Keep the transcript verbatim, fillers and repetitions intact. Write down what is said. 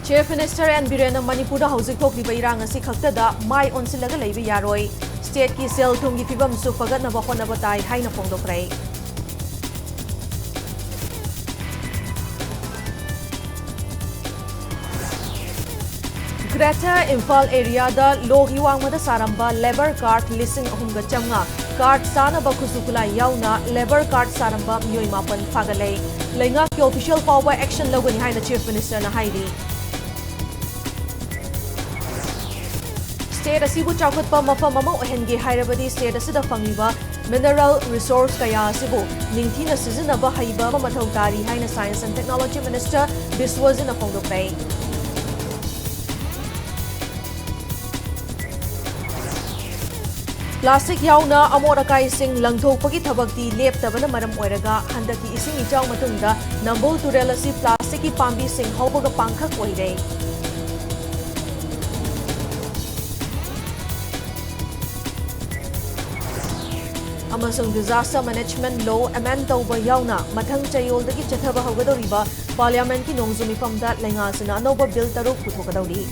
Chief Minister and ꯕꯤꯔꯦꯟꯅ ꯃꯅꯤꯄꯨꯔꯗ ꯍꯧꯖꯤꯛ ꯊꯣꯛꯂꯤꯕ ꯏꯔꯥꯡ ꯑꯁꯤ ꯈꯛꯇꯗ ꯃꯥꯏ ꯑꯣꯟꯁꯤꯜꯂꯒ ꯂꯩꯕ ꯌꯥꯔꯣꯏ, stateꯀꯤ ꯁꯦꯜ ꯊꯨꯝꯒꯤ ꯐꯤꯕꯝꯁꯨ ꯐꯒꯠꯅꯕ ꯍꯣꯠꯅꯕ ꯇꯥꯏ ꯍꯥꯏꯅ ꯐꯣꯡꯗꯣꯛꯈ꯭ꯔꯦ꯫ Greater ꯏꯝꯐꯥꯜ areaꯗ ꯂꯣꯒꯤ ꯋꯥꯡꯃꯗ ꯁꯥꯔꯝꯕ labour card ꯂꯤꯁꯤꯡ ꯑꯍꯨꯝꯒ ꯆꯥꯝꯃꯉꯥ, card ꯁꯥꯅꯕ ꯈꯨꯠꯁꯨ ꯈꯨꯠꯂꯥꯏ ꯌꯥꯎꯅ labour card ꯁꯥꯔꯝꯕ ꯃꯤꯑꯣꯏ ꯃꯥꯄꯟ ꯐꯥꯒꯠꯂꯦ꯫ ꯂꯩꯉꯥꯛꯀꯤ official ꯐꯥꯎꯕ action ꯂꯧꯒꯅꯤ ꯍꯥꯏꯅ Chief Ministerꯅ ꯍꯥꯏꯔꯤ꯫ State ꯑꯁꯤꯕꯨ ꯆꯥꯎꯈꯠꯄ ꯃꯐꯝ ꯑꯃ ꯑꯣꯏꯍꯟꯒꯦ ꯍꯥꯏꯔꯕꯗꯤ state ꯑꯁꯤꯗ ꯐꯪꯂꯤꯕ mineral resource ꯀꯌꯥ ꯑꯁꯤꯕꯨ ꯅꯤꯡꯊꯤꯅ ꯁꯤꯖꯤꯟꯅꯕ ꯍꯩꯕ ꯑꯃ ꯃꯊꯧ ꯇꯥꯔꯤ ꯍꯥꯏꯅ Science and Technology Minister ꯕꯤꯁ꯭ꯋꯖꯤꯠꯅ ꯐꯣꯡꯗꯣꯛꯈ꯭ꯔꯦ꯫ Plastic ꯌꯥꯎꯅ ꯑꯃꯣꯠ ꯑꯀꯥꯏꯁꯤꯡ ꯂꯪꯊꯣꯛꯄꯒꯤ ꯊꯕꯛꯇꯤ ꯂꯦꯞꯇꯕꯅ ꯃꯔꯝ ꯑꯣꯏꯔꯒ ꯍꯟꯗꯛꯀꯤ ꯏꯁꯤꯡ ꯏꯆꯥꯎ ꯃꯇꯨꯡꯗ ꯅꯝꯕꯨꯜ ꯇꯨꯔꯦꯜ ꯑꯁꯤ plasticꯀꯤ ꯄꯥꯝꯕꯤꯁꯤꯡ ꯍꯧꯕꯒ ꯄꯥꯡꯈꯛ ꯑꯣꯏꯔꯦ꯫ ꯑꯃꯁꯨꯡ Disaster Management Law amend ꯇꯧꯕ ꯌꯥꯎꯅ ꯃꯊꯪ ꯆꯌꯣꯜꯗꯒꯤ ꯆꯠꯊꯕ ꯍꯧꯒꯗꯧꯔꯤꯕ Parliamentꯀꯤ ꯅꯣꯡꯖꯨ ꯃꯤꯐꯝꯗ ꯂꯩꯉꯥꯛꯁꯤꯅ ꯑꯅꯧꯕ bill ꯇꯔꯨꯛ ꯄꯨꯊꯣꯛꯀꯗꯧꯔꯤ꯫